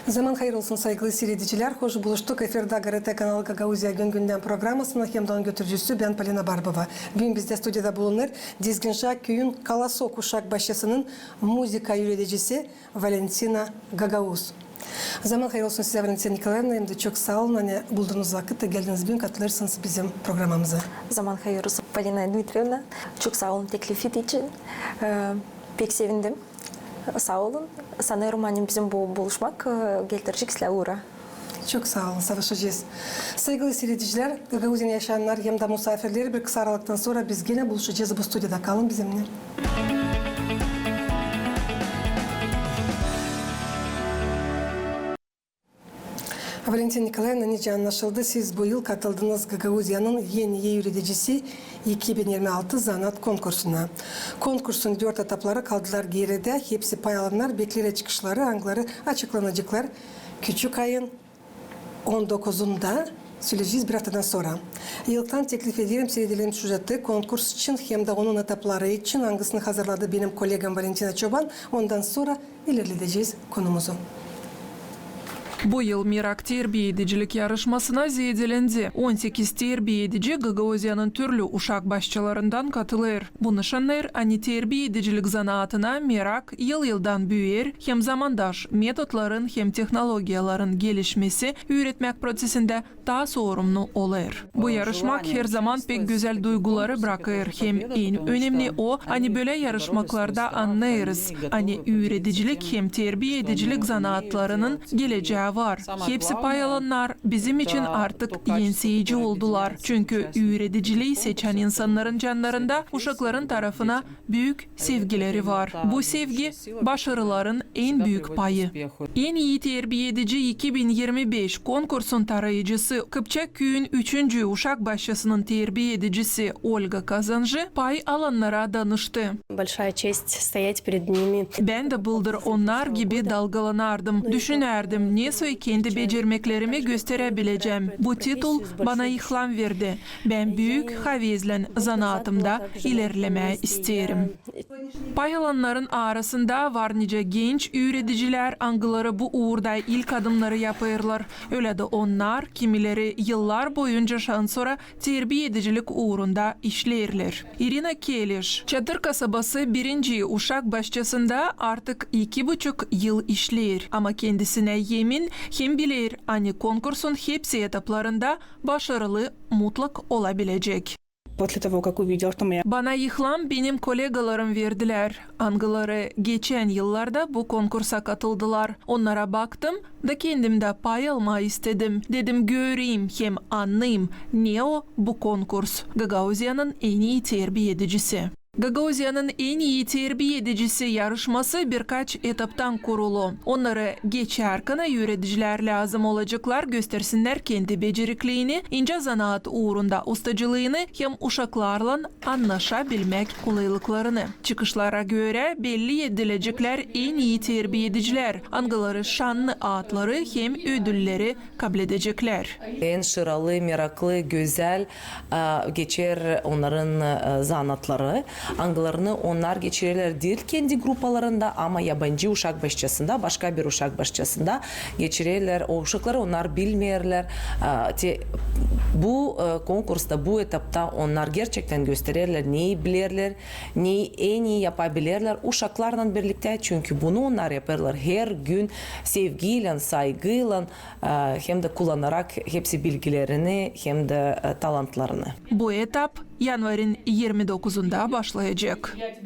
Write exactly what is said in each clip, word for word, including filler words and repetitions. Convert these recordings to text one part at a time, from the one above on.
Zaman hayır olsun, saygılı siiredicilär. Hoş buluştuk. Efirdä GRT kanalı Gagauziya gün-gündän programasının hem dä onun götürücüsü bän, Polina Barbova. Büün bizdä studiyada bulunêr Dizginşa küüyün Kalasok uşak başçasının muzıka üüredicisi Valentina Gagauz. Zaman hayır olsun sizä, Valentina Nikolaevna, hem dä çok saa olun, ani buldunuz vakıt da geldiniz büün, katılêrsınız bizim programamıza. Zaman hayır olsun, Polina Dmitrievna. Çok saa olun teklif için. E, pek sevindim. Saa olun. Sanêrım, ani bizim bu buluşmak, e, getirecek sizä uura. Çok saa olun, savaşacez. Saygılı siiredicilär, Gagauziyanı yaşayannarı hem dä musaafirleri, bir kısa aralıktan sora biz genä buluşacez bu studiyada. Kalın bizimnän. Valentina Nikolaevna, nicä annaşıldı, siz bu yıl katıldınız Gagauziyanın en ii üüredicisi iki bin irmi altı zanaat konkursuna. Konkursun dört etapları kaldılar geridä. Hepsi pay alannar bekleer çıkışları, angıları açıklanaceklar küçük ayın on dokuzunda, söleyecez bir aftadan sora. İlktän teklif ederim, siiredelim süjetı konkurs için hem dä onun etapları için, angısını hazırladı benim kollegam Valentina Çoban. Ondan sora ilerledecez konumuzu. Bu yıl Merak terbiyeedicilik yarışmasına zeedelendi. On sekiz terbiyeedici Gagauziyanın türlü uşak başçalarından katılêr. Bu nışannêêr, ani terbiyeedicilik zanaatına merak yıl-yıldan büüyer, hem zamandaş metodların hem tehnologiyaların gelişmesi üüretmäk prosesindä taa sorumlu olêr. Bu yarışmak herzaman pek gözäl duyguları brakêr, hem en önemli o, ani bölä yarışmaklarda annêêrız, ani üüredicilik hem terbiyeedicilik zanaatlarının gelecää var. Hepsi pay alannar bizim için artık enseyici oldular, çünkü üürediciliyi seçän insannarın cannarında uşakların tarafına büük sevgileri var. Bu sevgi başarıların en büük payı. En ii terbiyeedici iki bin irmi beş konkursun tarayıcısı, Kıpçak küüyün üçüncü uşak başçasının terbiyeedicisi Olga Kazancı pay alannara danıştı. Большая честь стоять перед ними. Bän dä bıldır onnar gibi dalgalanardım. Düşünärdim, nesoy kendi becermeklerimi gösteräbilecäm. Bu titul bana ilham verdi. Bän büük havezlän zanaatımda ilerlemää isteerim. Pay alannarın arasında var nicä genç üüredicilär, angıları bu uurda ilk adımnarı yapêrlar. Ölä dä onnar, kimileri yıllar boyunca şansora terbiyeedicilik uurunda işleerlär. İrina Keliş, Çadır kasabası birinci uşak başçasında artık iki buçuk yıl işleer. Ama kendisinä emin hem biler, ani konkursun hepsi etaplarında başarılı mutlak olabilecek. После того, как увидел, что моя... Bana ilham benim kollegalarım verdilär, angıları geçän yıllarda bu konkursa katıldılar. Onnara baktım da kendim dä pay almaa istedim. Dedim, göreyim hem annayım, ne o bu konkurs. Gagauziyanın en ii terbiyeedicisi. Gagauziyanın en ii terbiyeedicisi yarışması birkaç etaptan kurulu. Onnarı geçärkän üüredicilär lääzım olaceklar göstersinnär kendi beceriklerini, incä zanaat uurunda ustacılıını hem uşaklarlan annaşabilmäk kolaylıklarını. Çıkışlara görä belli edileceklär en ii terbiyeedicilär, angıları şannı adları hem ödülleri kabledeceklär. En şıralı, meraklı, gözäl, e, geçer onnarın, e, zanaatları, angılarını onnar geçirerlär diil kendi grupalarında, ama yabancı uşak başçasında, başka bir uşak başçasında geçirerlär. O uşakları onnar bilmeerlär. E, te, bu, e, konkursta, bu etapta onnar gerçektän göstererlär, neyi bilerlär, neyi en ii yapabilirlär uşaklarlan birliktä, çünkü bunu onnar yapêrlar her gün sevgiylän, saygıylan, e, hem dä kullanarak hepsi bilgilerini hem dä, e, talantlarını. Bu etap yanvarın irmi dokuzunda başlayacek.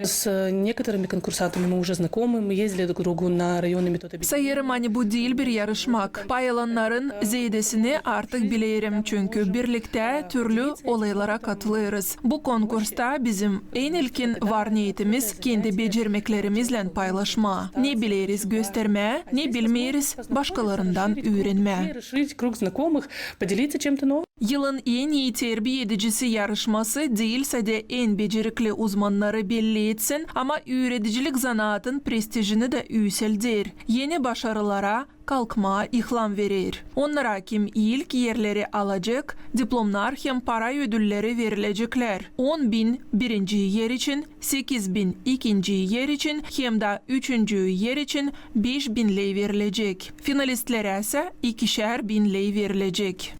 С некоторыми конкурсантами мы уже знакомы, мы ездили друг к другу на районный методобеседование. Sayêrım, ani bu diil bir yarışmak. Pay alannarın zeedesini artık bilerim, çünkü birliktä türlü olaylara katılêrız. Bu konkursta bizim en ilkin var neetimiz kendi becermeklerimizlän paylaşmaa. Ne bileriz göstermää, ne bilmeeriz başkalarından üürenmää. Расширить круг знакомых, поделиться чем-то новым. Yılın en ii terbiyeedicisi yarışması diil sade en becerikli uzmannarı belli etsin, ama üüredicilik zanaatın prestijini dä üüselder. Eni başarılara kalkmaa ilham verer. Onnara, kim ilk erleri alacek, diplomnar hem para ödülleri verileceklär. On bin birinci er için, sekiz bin ikinci er için hem dä üçüncü er için beş bin ley verilecek. Finalistlerä sä ikişär bin ley verilecek.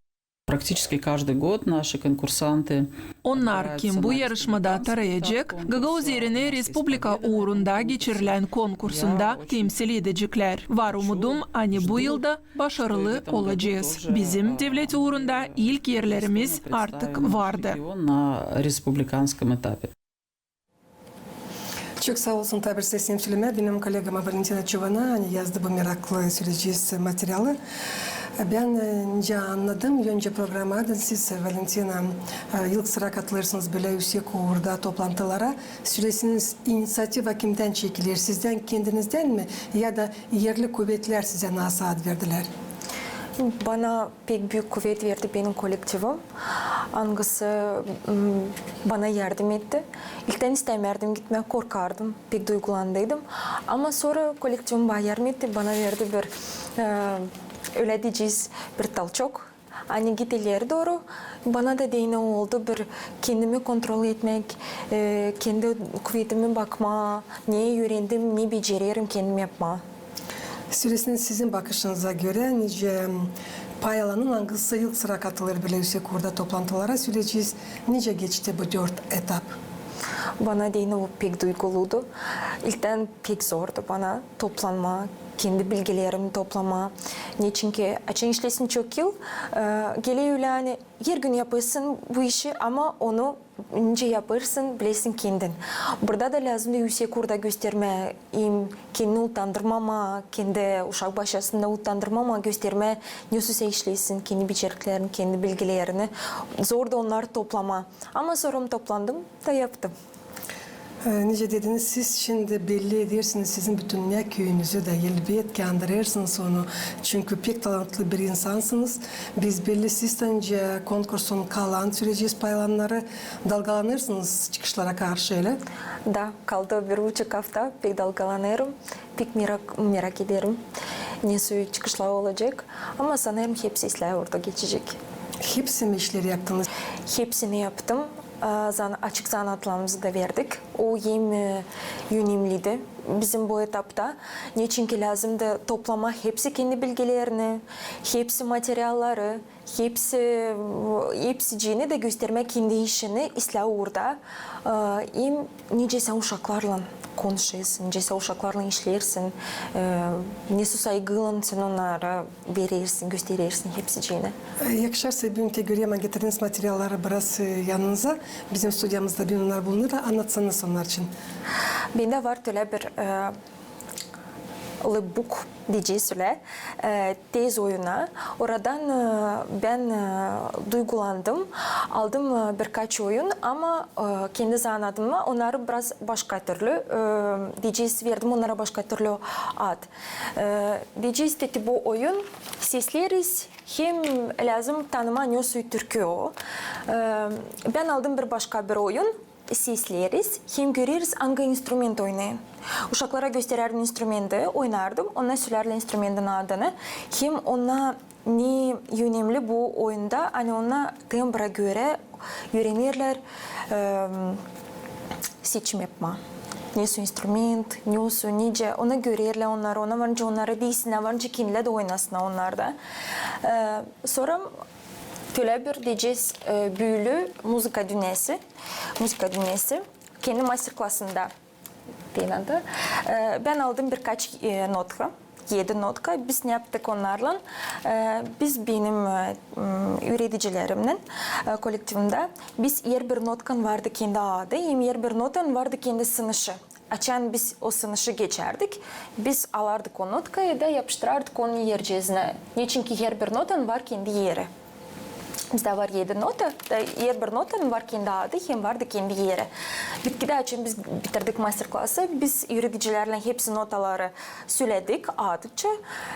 Практически каждый год наши конкурсанты... Onnar, kim bu yarışmada tarayacek, gagauz erini respublika uurunda geçirilän konkursunda temsil edeceklär. Var umudum, ani bu yılda başarılı olacez. Bizim devlet uurunda ilk erlerimiz artık vardı. На республиканском этапе. Çok saa olsun, taa bir seslenim sölemää benim kollegama Valentina Çuvana, ani yazdı bu meraklı, söleyecez, materialı. Bän, e, nicä annadım, öncä programadan siz, e, Valentina, e, ilk sıra katılêrsınız bölä üüsek uurda toplantılara. Söleesiniz, iniţiativa kimdän çekiler? Sizdän, kendinizdän mi? Ya da erli kuvetlär sizä nasıl ad verdilär? Bana pek büük kuvet verdi benim kolektivim, angısı, m, bana yardım etti. İlktän istämärdim gitmää, korkardım, pek duygulandıydım. Ama sora kolektivim bana yardım etti, bana verdi bir, e, ölä deyecez, bir толчок. Ani git ileri dooru. Bana da deyni oldu bir kendimi kontrol etmäk, e, kendi kuvetimi bakmaa, ne üürendim, ne becererim kendim yapmaa. Söleesiniz, sizin bakışınıza görä, nicä pay alanın, angısı ilk sıra katılêr bölä üüsek uurda toplantılara, söleyecez, nicä geçti bu dört etap? Bana deyni bu pek duyguluydu. İlktän pek zordu bana toplanmaa, kendi bilgilerimi toplamaa. Neçinki açan işleersin çok yıl, e, geler ölä, ani her gün yapêrsın bu işi, ama onu nicä yapêrsın, bilersin kendin. Burada da lääzımdı üüsek uurda göstermää, hem kendini utandırmamaa, kendi uşak başçasında utandırmamaa, göstermää, nesoy sän işleersin, kendi beceriklerini, kendi bilgilerini. Zordu onnarı toplamaa. Ama sora toplandım da yaptım. E, nicä dediniz, siz şindi belli edersiniz sizin bütün dünnä küüyünüzü dä, elbetki, andırêrsınız onu. Çünkü pek talantlı bir insansınız. Biz belli, siz nicä konkursun kalan, söleyecez, pay alanları, dalgalanêrsınız çıkışlara karşı, ölä? Da, kaldı bir buçuk afta, pek dalgalanêrım. Pek merak, merak ederim, nesoy çıkışlar olacek. Ama sanêrım, hepsi islää orada geçecek. Hepsi mi işleri yaptınız? Hepsini yaptım. A, zan-, açık zanaatlarımızı da verdik. O hem, e, önemliydi bizim bu etapta. Neçinki lääzımdı toplamaa hepsi kendi bilgilerini, hepsi materialları, hepsi, hepsicini dä göstermää kendi işini islää uurda. E, hem nicä sän uşaklarlan konuşêrsın, nicä sän uşaklarlan işleersin, e, nesoy saygıylan sän onnara verersin, gösterersin hepsicini. E, yakışarsa, büünkü görüyä getirdiiniz materialları biraz, e, yanınıza. Bizim studiyamızda büün onnar bulunêr, annatsanız onnar için. Bendä var tölä bir, e, lookbook deyecez ölä, e, tez oyuna. Oradan, e, bän, e, duygulandım. Aldım, e, birkaç oyun, ama, e, kendi zanaatımı onnarı biraz başka türlü, e, deyecez, verdim onnara başka türlü ad. E, deyecez, te bu oyun sesleriz hem lääzım tanımaa, nesoy türkü o. E, bän aldım bir başka bir oyun. Sesleriz hem göreriz, angı instrument oynêêr. Uşaklara gösterärdim instrumenti, oynardım, onnar sölärlär instrumentin adını. Hem onnar ne önemli bu oyunda, ani onnar tembra görä üürenerlär, e, seçim yapmaa. Nesoy instrument, nesoy, nicä, onu görerlär onnar, ona var nicä onnara diisinnär, var nicä kendilär dä oynasınnar onnarda. E, sora tölä bir deyecez, e, büülü muzıka dünnesi. Muzıka dünnesi. Kendi master-klasında deyni adı. E, bän aldım birkaç, e, notka, edi notka. Biz ne yaptık onnarlan? E, biz benim, e, m, üüredicilerimnän, e, kolektivimdä, biz herbir notkanın vardı kendi adı, hem herbir notanın vardı kendi sınışı. Açan biz o sınışı geçärdik, biz alardık o notkayı da yapıştırardık onu ercezinä. Neçinki herbir notanın var kendi eri. Bizdä var edi nota, da herbir notanın var kendi adı hem vardı kendi eri. Bitkidä, açan biz bitirdik master-klası, biz üüredicilärlän hepsi notaları söledik, adıça,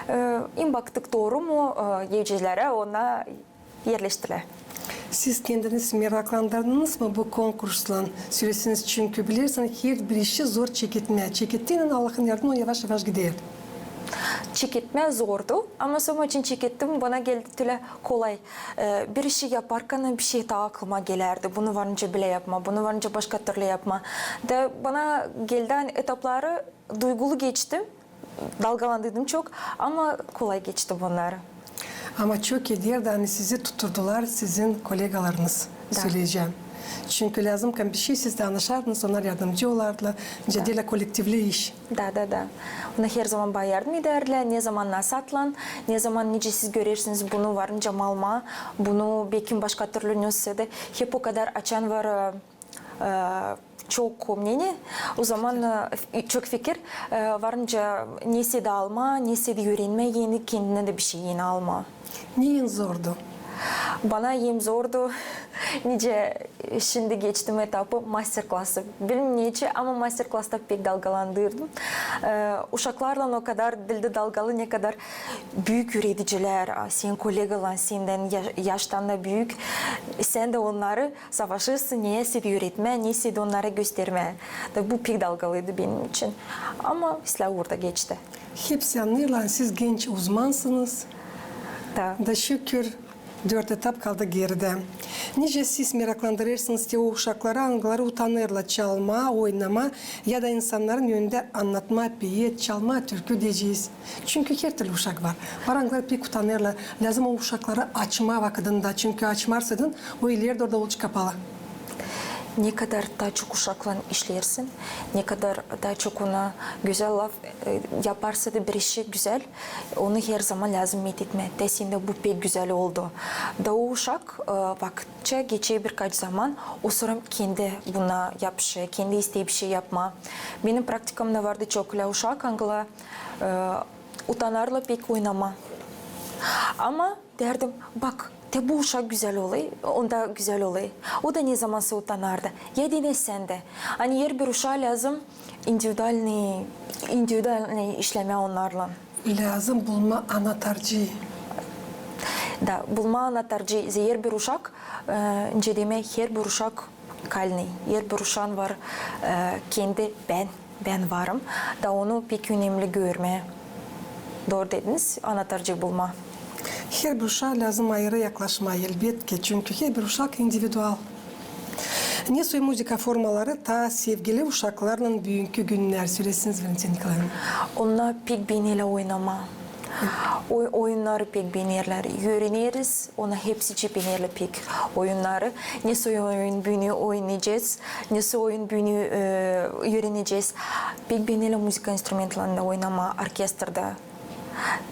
e, hem baktık, dooru mu, e, deyicilerä ona erleştirilä. Siz kendiniz meraklandırdınız mı bu konkurslan? Söleesiniz, çünkü bilersin, herbir işi zor çeketmää. Çekettiynän Allahın yardımı o yavaş-yavaş gider. çeketmää zordu, ama sora için çekettim, bana geldi tölä kolay. E, bir işi yaparkan bir şey taa aklıma gelärdi. Bunu varınca bölä yapmaa, bunu varınca başka türlü yapmaa. Da bana geldi, ani etapları duygulu geçtim, dalgalandım çok, ama kolay geçtim onnarı. Ama çok ederdi, ani sizi tutturdular sizin kolegalarınız, söleyecäm. Çünkü lääzımkan bir şey siz danışardınız, onnar yardımcı olardılar. Nicä deerlär, kolektivli iş. Da, da, da. Ona herzaman bana yardım edärdilär. Nezaman nasatlan, nezaman nicä siz görersiniz, bunu varınca malmaa, bunu bekim başka türlü nössedä. Hep o kadar açan var, e, e, çok мнение, o zaman, e, f-, çok fikir, e, varınca nesä dä almaa, nesä dä üürenmää eni, kendinä dä bir şey eni almaa. Ne en zordu? Bana en zordu, nicä şindi geçtim etapı, master-klası. Bilmeerim neçin, ama master-klasta pek dalgalandım. E, uşaklarlan o kadar diil dalgalı, ne kadar büük üüredicilär, a, senin kolegalan, sendän ya-, yaştan da büük. Sän dä onnarı savaşêrsın, nesä dä üüretmää, nesä dä onnarı göstermää. Da bu pek dalgalıydı benim için. Ama islää uurda geçti. Hepsi annêêrlar, siz genç uzmansınız. Da. Da şükür, dört etap kaldı geridä. Nicä siz meraklandırêrsınız te o uşakları, angıları utanêrlar çalmaa, oynamaa ya da insannarın önündä annatmaa peet, çalmaa türkü deyecez. Çünkü hertürlü uşak var. Var, angıları pek utanêrlar. Lääzım o uşakları açmaa vakıdında. Çünkü açmarsaydın, o ileri dooru da olacek kapalı. Ne kadar taa çok uşaklan işlersin, ne kadar taa çok ona gözäl laf, e, yaparsa da bir işi gözäl, onu herzaman lääzım metetmää. Te sendä bu pek gözäl oldu. Da o uşak, e, vakıtça geçer birkaç zaman, o sora kendi buna yapışêr, kendi isteer bir şey yapmaa. Benim praktikamda vardı çok ölä uşak, angılar, e, utanarlar pek oynamaa. Ama deerdim, bak, te bu uşak gözäl olêr, onda gözäl olêr. O da nezamansa utanardı. Ya denä sän dä. Ani herbir uşaa lääzım individualnıy, individualnıy işlemää onnarlan. Lääzım bulmaa anatarcı. Da, bulmaa anatarcı, zerä herbir uşak, e, nicä demää, herbir uşak unikaalnıy. Herbir uşan var, e, kendi bän, bän varım. Da onu pek önemli görmää. Dooru dediniz, anatarcı bulmaa. Herbir uşaa lääzım ayırı yaklaşmaa, elbetki, çünkü herbir uşak individual. Ne soy muzıka formaları taa sevgili uşaklarlan büünkü günnär, sölesin, Valentina Nikolaevna? Onnar pek beenerlär oynamaa. Oy-, oyunnarı pek beenerlär. Üüreneriz, onnar hepsicii beenerlär pek oyunnarı. Ne soy oyun büünü oynayacez, ne soy oyun büünü, e, üürenecez. Pek beenerlär muzıka instrumentlerindä oynamaa, orkestrada.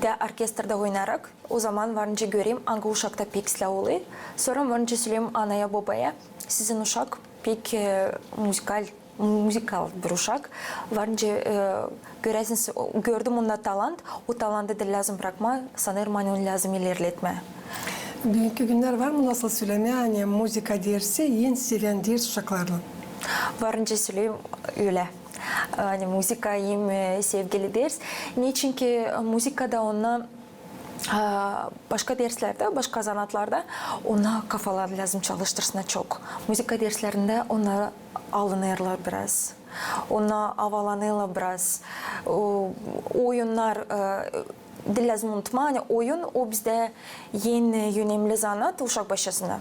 Da orkestrada oynayarak, o zaman var nicä görerim, angı uşakta pek islää olêr. Sora var nicä söleerim anaya-bobaya, sizin uşak pek, e, muzıkal, muzıkal bir uşak. Var nicä, e, görersiniz, o, gördüm onda talant, o talantı diil lääzım brakmaa, sanêrım, ani onu lääzım ilerletmää. Büünkü günnär var mı nasıl sölemää, ani muzıka dersi en sevän ders uşaklarlan? Var nicä söleerim ölä. Ani muzıka en, e, sevgili ders. Neçinki muzıkada onnar, a, başka derslerdä, başka zanaatlarda onnar kafalarını lääzım çalıştırsınnar çok. Muzıka derslerindä onnar alınêrlar biraz. Onnar avalanêrlar biraz. O, oyunnar, e, diil lääzım unutmaa, ani oyun, o bizdä en önemli zanaat uşak başçasında.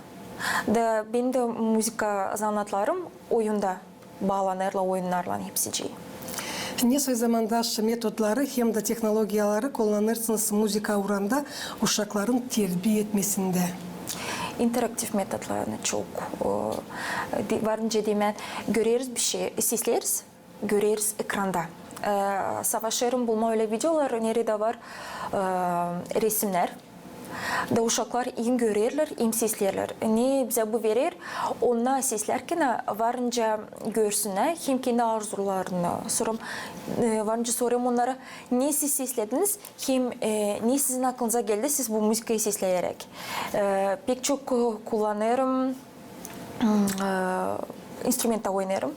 Da benim dä muzıka zanaatlarım oyunda baalanêrlar oyunnarlan hepsicii. Ne soy zamandaş metodları hem dä tehnologiyaları kullanêrsınız muzıka uurunda uşakların terbiya etmesindä? İnteraktiv metodlarını çok, o, de-, var nicä demää, göreriz bir şey, sesleriz, göreriz ekranda. E, savaşêrım bulmaa ölä videolar, neredä var, e, resimnär. Da uşaklar hem görerlär, hem seslerlär. Ne bizä bu verer? Onnar seslärkän var nicä görsünnär hem kendi arzularını. Sora, e, var nicä sorêrım onnara, ne siz seslediniz hem, e, ne sizin aklınıza geldi, siz bu muzıkayı sesleyeräk? E, pek çok, e, kullanêrım, m, e, instrumenta oynêêrım.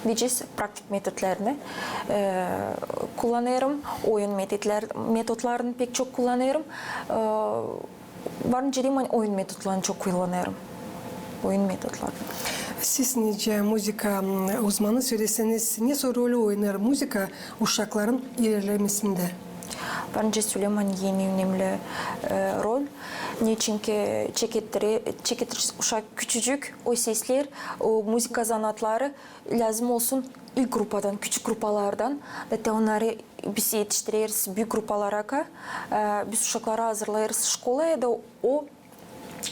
Deyecez, praktik metodlarını, e, kullanêrım, oyun metodlar-, metodlarını pek çok kullanêrım. E, var nicä deyim, ani oyun metodlarını çok kullanêrım. Oyun metodlarını. Siz nicä muzıka, m, uzmanı, söleseniz, ne soy rolü oynêêr muzıka uşakların ilerlemesindä? Varınca sölemää, en önemli, e, rol. Neçinki çekettirer, çekettirer uşak küçücük, o sesler, o muzıka zanaatları lääzım olsun ilk grupadan, küçük grupalardan. Da te onnarı biz etiştireriz büük grupalara, e, biz uşakları hazırlayırız şkolaya da o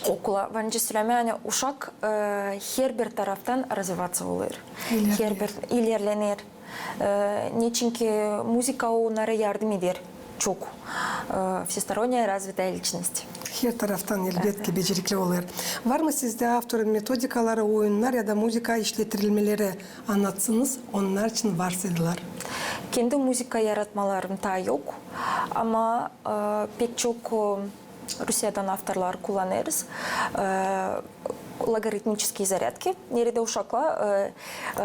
okula. Varınca sölemää, ani uşak, e, herbir taraftan razviyaţa olêr. İlerlener. Herbir ilerlener. E, neçinki muzıka onnara yardım eder çok. E, всесторонне развитая личность. Her taraftan, elbetki, becerikli olêr. Var mı sizdä avtorun metodikaları, oyunnar ya da muzıka işletilmeleri? Annatsınız, onnar için varsaydılar. Kendi muzıka yaratmalarım taa yok, ama, e, pek çok, e, Rusiyadan avtorları kullanêrız. E, logaritmiçeskiye zarâdki, neredä uşaklar, e,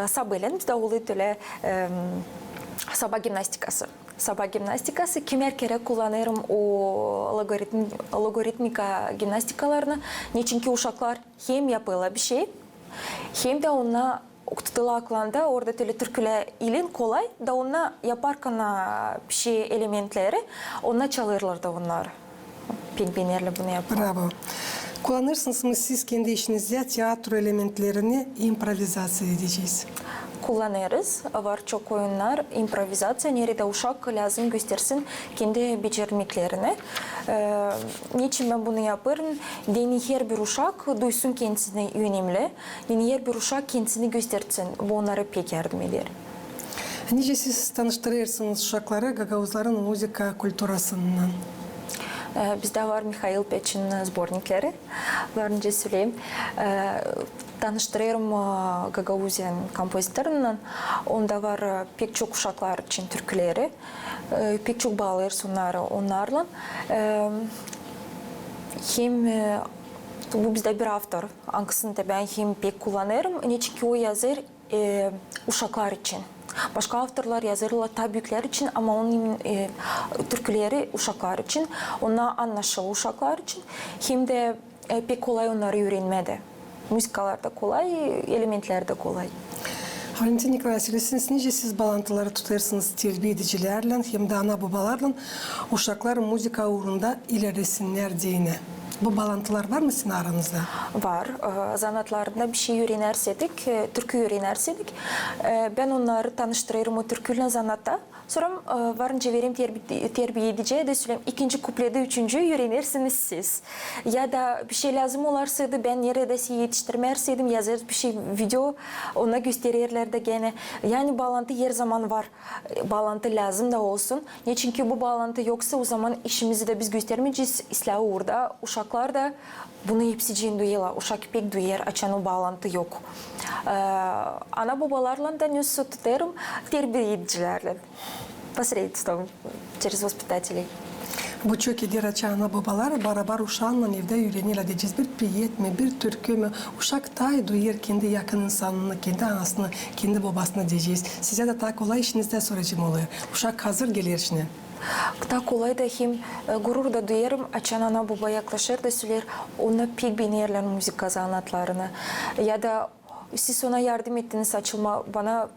e, sabaaleen bizdä olêr ölä, e, sabaa gimnastikası. Sabaa gimnastikası, kimär kerä kullanêrım o logaritm-, logaritmika gimnastikalarını, neçinki uşaklar hem yapêrlar bişey, hem dä onnar okutêrlar aklanda, orada ölä türkülär iilän kolay, da onnar yaparkan, a, bişey elementleri, onnar çalêrlar da onnar. Pek beenerlär bunu yapmaa. Bravo. Kullanêrsınız mı siz kendi işinizdä teatro elementlerini, improvizaţiya deyecez? Kullanêrız. Var çok oyunnar, improvizaţiya, neredä uşak lääzım göstersin kendi becermeklerini. E, neçin bän bunu yapêrım? Deyni herbir uşak duysun kendisini önemli. Deyni herbir uşak kendisini göstersin, bu onnara pek yardım eder. Nicä siz tanıştırêrsınız uşakları gagauzların muzıka kulturasınnan? E, bizdä var Mihail Peçin zbornikleri, var nicä söleyim. E, tanıştırêrım, e, Gagauziyanın kompozitorunnan. Onda var, e, pek çok uşaklar için türküleri. E, pek çok baalêêrız onnarı, onnarlan. E, hem, e, bu bizdä bir avtor, angısını da bän hem pek kullanêrım, neçinki o yazêr, e, uşaklar için. Başka avtorlar yazêrlar taa büüklär için, ama onun, e, türküleri uşaklar için, onnar annaşılêr uşaklar için. Hem dä, e, pek kolay onnarı üürenmää dä. Muzıkalar da kolay, elementlär dä kolay. Valentina Nikolaevna, söleseniz, nicä siz baalantıları tutêrsınız terbiedicilärlän hem dä ana-bobalarlan, uşaklar muzıka uurunda ilerlesinnär deyni? Bu baalantılar var mı sizin aranızda? Var. E, zanaatlarında bişey üürenärsädik, e, türkü üürenärsädik, e, bän onnarı tanıştırêrım o türküylän zanaatta. Sora, e, varınca vererim terbi-, terbiediciyä da söleerim, ikinci kupledä üçüncüyü üürenersiniz siz. Ya da bişey lääzım olarsaydı, bän neredäsä etiştirmärseydim, yazêrız bişey video, ona göstererlär dä genä. Yani baalantı herzaman var. E, baalantı lääzım da olsun. Neçinki bu baalantı yoksa, o zaman işimizi dä biz göstermeyecez islää uurda. Uşaklar da bunu hepsicii duyêrlar. Uşak pek duyêr, açan o baalantı yok. E, ana-bobalarlan da nasıl tutêrım, terbiedicilärlän. Посредством, через воспитателей. Bu çok eder, açan ana-bobalar barabar uşaannan evdä üürenerlär, deyecez, bir priet mi, bir türkü mü, uşak taa duyêr kendi yakın insanını, kendi anasını, kendi bobasını, deyecez. Sizä dä taa kolay işinizdä soracam olêr. Uşak hazır geler işinä. Taa kolay da hem, e, gurur da duyêrım, açan ana-boba yaklaşêr da söleer, onnar pek beenerlär muzıka zanaatlarını. Ya da siz ona yardım ettiniz açılmaa, bana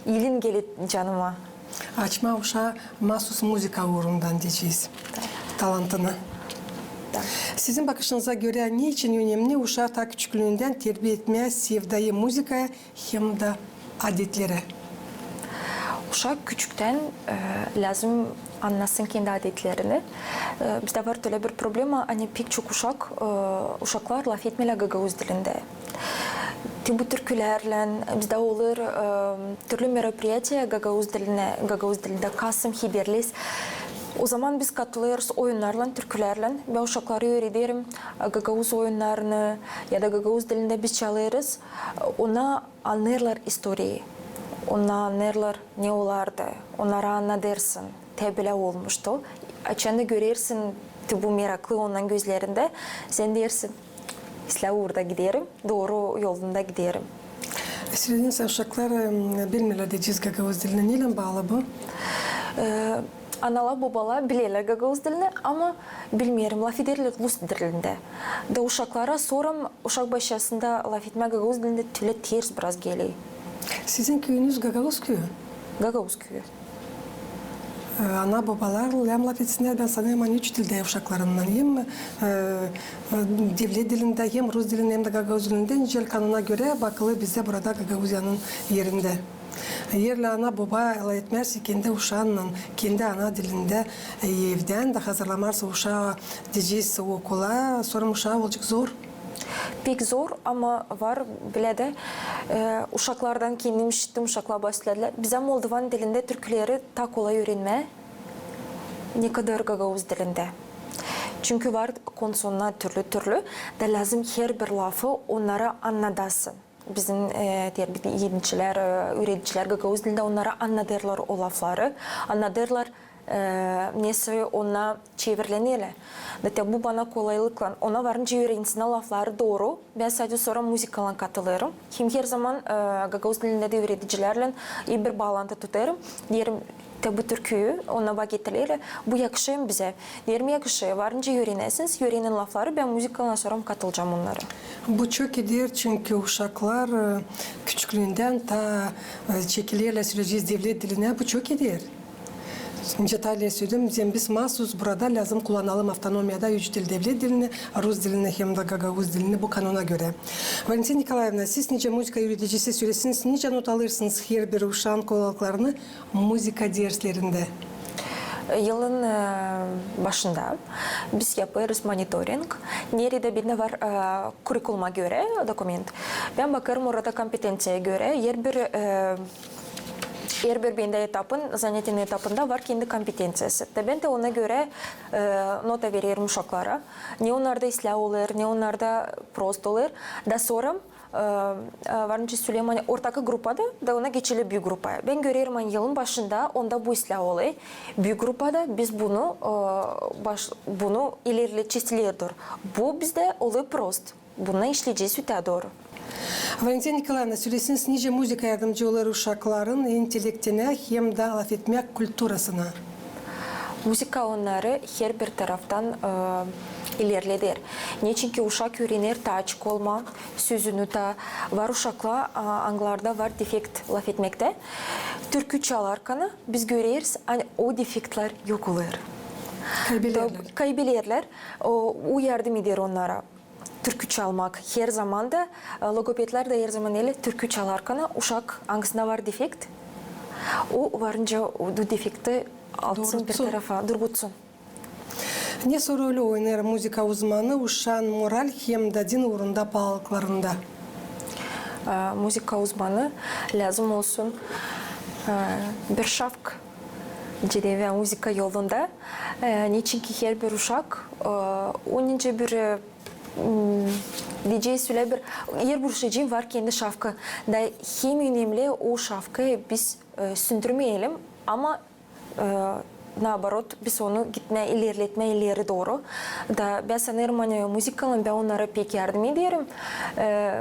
iilin geler canıma. Açmaa uşaa maasuz muzıka uurundan, deyecez, talantını. Da. Sizin bakışınıza görä, ne için önemli uşaa taa küçüklüündän terbiä etmää sevdayı muzıkaya hem dä adetlerä? Uşak küçüktän, e, lääzım annasın kendi adetlerini. E, bizdä var ölä bir problema, ani pek çok uşak, e, uşaklar lafetmeerlär gagauz dilindä. Te bu türkülärlän, bizdä olur, e, türlü мероприятия gagauz dilinä, gagauz dilindä, Kasım, Hiberles. O zaman biz katılêrız oyunnarlan, türkülärlän. Bän uşakları üürederim, e, gagauz oyunnarını ya da gagauz dilindä biz çalêrız. E, onnar annêêrlar istoriyayı. Onnar annêêrlar, ne olardı. Onnara annadêrsın, te bölä olmuştu. Açan da görersin, te bu meraklı onnan gözlerindä, sän deersin, islää uurda giderim, dooru yolunda giderim. Söleseniz, uşaklar, em, bilmeerlär, deyecez, gagauz dilini. Neylän baalı bu? E, analar, bobalar bilerlär gagauz dilini, ama bilmeerim, lafederlär rus dilindä. Da uşaklara soram, uşak başlasın da lafetmää gagauz dilindä, ölä ters biraz geler. Sizin küüyünüz gagauz küüyü? Gagauz küüyü. E, ana-bobalar hem lafetsinnär, bän sanêrım, ani üç dildä uşaklarınnan, hem, e, e, devlet dilindä, hem rus dilindä, hem dä gagauz dilindä, nicä kanona görä bakılêr bizä burada Gagauziyanın erindä. Eer lä ana-boba lafetmärsa kendi uşaannan kendi ana dilindä, e, evdän dä hazırlamarsa uşaa, deyecez, okula, sora uşaa olacek zor. Pek zor, ama var bilä dä, e, uşaklardan kendim işittim, uşaklar bahsedilär. Bizä moldovan dilindä türküleri taa kolay üürenmää, nekadar gagauz dilindä. Çünkü var konsonannar türlü-türlü, da lääzım herbir lafı onnara annadasın. Bizim, e, terbiedicilär, e, üüredicilär gagauz dilindä onnara annadêrlar o lafları, annadêrlar, e, nesoy ona çevrileneler. Da te bu bana kolaylıklan, ona varınca üürensin lafları dooru. Bän sade sora muzıkalan katılêrım. Hem her zaman, e, gagauz dilindä dä üüredicilärlän bir baalantı tutêrım. Deerim, te bu türküyü, ona bak getireler, bu yakışêr mı bizä? Deerim, yakışêr, varınca üürenäsiniz, üürenin lafları, bän muzıkalan sora katılacam onnara. Bu çok eder, çünkü uşaklar, e, küçüklüündän taa, e, çekilerlär, sölecez, devlet dilinä, bu çok eder. Nicä taa ileri söledim, hem biz maasuz burada lääzım kullanalım avtonomiyada üç dil, devlet dilini, rus dilini hem dä gagauz dilini bu kanona görä. Valentina Nikolaevna, siz nicä muzıka üüredicisi sölesiniz, nicä not alêrsınız herbir uşaan kolaylıklarını muzıka derslerindä? Yılın, e, başında biz yapêrız monitoring. Neredä bendä var, e, kurikuluma görä dokument. Bän bakêrım orada kompetenţiyaya görä, herbir, e, herbir bendä etapın, zanätiyanın etapında var kendi kompetenţiyası. Da bän dä ona görä, e, nota vererim uşaklara. Ne onnarda islää olêr, ne onnarda prost olêr. Da sora, e, e, var nicä söleerim, ani ortaki grupada, da ona geçeler büük grupaya. Bän görerim, ani yılın başında onda bu islää olêr. Büük grupada biz bunu, e, baş-, bunu ilerledecez ileri dooru. Bu bizdä olêr prost. Bundan işleyecez ötää dooru. Valentina Nikolaevna, sölesiniz, nicä muzıka yardımcı olêr uşakların intellektinä hem dä lafetmää kulturasına? Muzıka onnarı herbir taraftan, e, ilerleder. Neçinki uşak üürener taa açık olmaa, sözünü taa, var uşaklar, a, angılarda var defekt lafetmektä. Türkü çalarkana biz göreriz, ani o defektlär yok olêr. Kaybelerlär. Da kaybelerlär. O, o yardım eder onnara. Türkü çalmak her zaman da, e, logopedlär dä her zaman deyler, türkü çalarkana uşak, angısında var defekt, o varınca o defekti atsın bir tarafa, durgutsun. Nesoy rolü oynêêr muzıka uzmanı uşaan moral hem dä din uurunda paalılıklarında? E, muzıka uzmanı lääzım olsun, e, bir şafk cidevä muzıka yolunda. E, neçinki herbir uşak, e, o nicä bir, e, m, deyecez, ölä bir, herbir uşacıın var kendi şafkı. Da hem önemli o şafkı biz, e, sündürmeyelim, ama, e, naaborot, biz onu gitmää, ilerletmää ileri dooru. Da bän sanêrım, ani muzıkaylan bän onnara pek yardım ederim. E,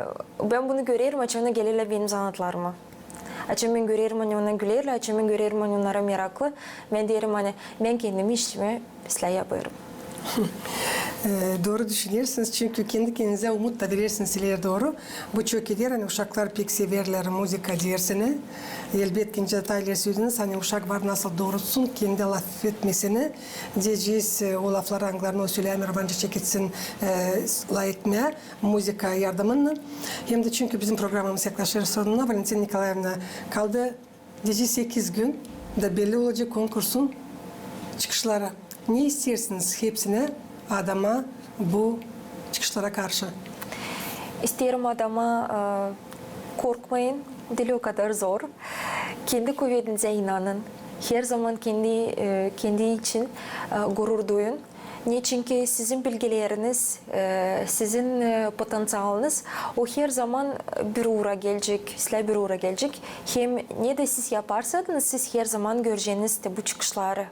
bän bunu görerim, açan ona gelerlär benim zanaatlarıma. Açan bän görerim, ani ona gülerlär, açan bän görerim, ani onnara meraklı, bän deerim, ani bän kendim işimi islää yapêrım. E, dooru düşünersiniz, çünkü kendi kendinizä umut da verersiniz ileri dooru. Bu çok eder, ani uşaklar pek severlär muzıka dersini. Elbetki, nicä taa ileri sölediniz, ani uşak var nasıl durutsun kendi lafetmesini, deyecez, e, o lafları, angılarını o söleyämeer, varınca çeketsin, e, lafetmää muzıka yardımınnan. Hem dä çünkü bizim programamız yaklaşêr sonuna, Valentina Nikolaevna, kaldı deyecez sekiz gün da belli olacek konkursun çıkışları. Ne isteersiniz hepsinä adamaa bu çıkışlara karşı? İsteerim adamaa, e, korkmayın, diil o kadar zor. Kendi kuvedinizä inanın. Her zaman kendi, e, kendi için, e, gurur duyun. Neçinki sizin bilgileriniz, e, sizin, e, potenţialınız, o her zaman bir uura gelecek, islää bir uura gelecek. Hem ne dä siz yaparsanız, siz her zaman göreceniz dä bu çıkışları.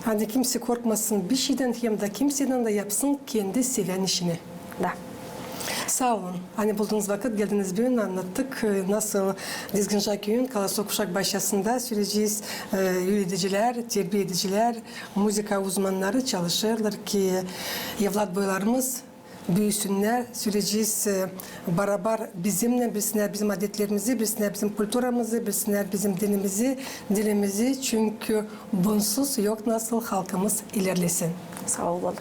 Ani kimsey korkmasın bişeydan, hem dä kimseydän dä yapsın kendi sevän işini. Da. Saa olun, ani buldunuz vakıt, geldiniz büün, annattık, e, nasıl Dizginca küüyün Kolosok uşak başçasında söleyecez, e, üüredicilär, terbiedicilär, muzıka uzmannarı çalışêrlar ki, evlat boylarımız büüsünnär, söleyecez, e, barabar bizimnän, bilsinnär bizim adetlerimizi, bilsinnär bizim kulturamızı, bilsinnär bizim dinimizi, dilimizi. Çünkü bunsuz yok nasıl halkımız ilerlesin. Saa ol, Bala.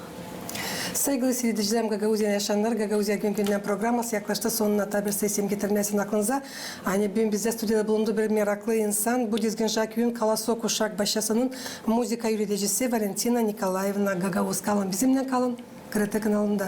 Saygılı siiredicilerim, Gagauziyanın yaşayanları, Gagauziya gün-gündän programası yaklaştı sonuna. Taa bir sesimi getireyim aklınıza. Ani büün bizdä studiyada bulundu bir meraklı insan. Bu Dizginjak küüyün Kalaso kuşak başçasının muzıka üüredicisi Valentina Nikolaevna Gagauz. Kalın bizimnän, kalın GRT kanalında.